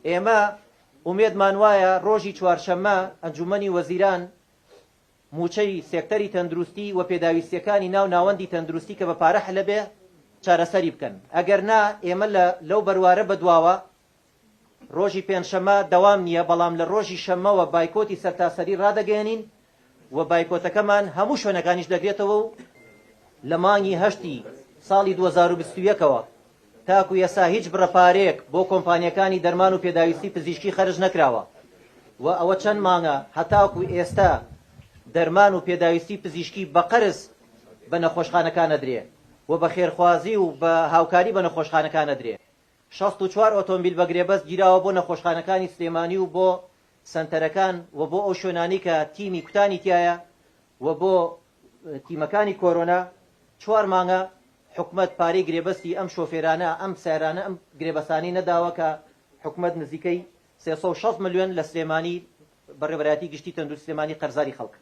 ئێمە ئومێدمان وایە ڕۆژی چوارشەممە ئەنجوومەنی وەزیران مووچەی سێکتەری تەندروستی و پێداویستییەکانی ناو ناوەندی تەندروستی کە بە پارە حلە بێ چارەسەری بکەن، ئەگەر نا ئێمە لە لەو بەروارە بەدواوە ڕۆژی پێنجشەممە دەوام نییە، بەڵام لە ڕۆژی شەممەوە بایکۆتی سەرتاسەری ڕادەگەیەنین و بایکۆتەکەمان هەموو شوێنەکانیش دەگرێتەوە و لە مانگی هەشتی ساڵی 2021 ەوە تاکو ئێستا هیچ بڕە پارەیەک بۆ کۆمپانیەکانی دەرمان و پێداویستی پزیشکی خەرج نەکراوە و ئەوە چەند مانگە هەتاکو ئێستا دەرمان و پێداویستی پزیشکی بە قەرز بە نەخۆشخانەکان ئەدرێ و بە خێرخوازی و بە هاوکاری بە نەخۆشخانەکان ئەدرێ. 64 ئۆتۆمبیل بە گرێبەست گیراوە بۆ نەخۆشخانەکانی سلێمانی و بۆ سەنتەرەکان و بۆ ئەو شوێنانەی کە تیمی کوتانی تیایە و بۆ تیمەکانی کۆرۆنا، چوار مانگە حکومەت پارەی گرێبەستی ئەم شۆفێرانە، ئەم سەیارانە، ئەم گرێبەستانەی نەداوە کە حکومەت نزیکەی 360 ملیۆن لە سلێمانی بەڕێوەبەرایەتی گشتی تەندروستی سلێمانی قەرزاری خەڵکە.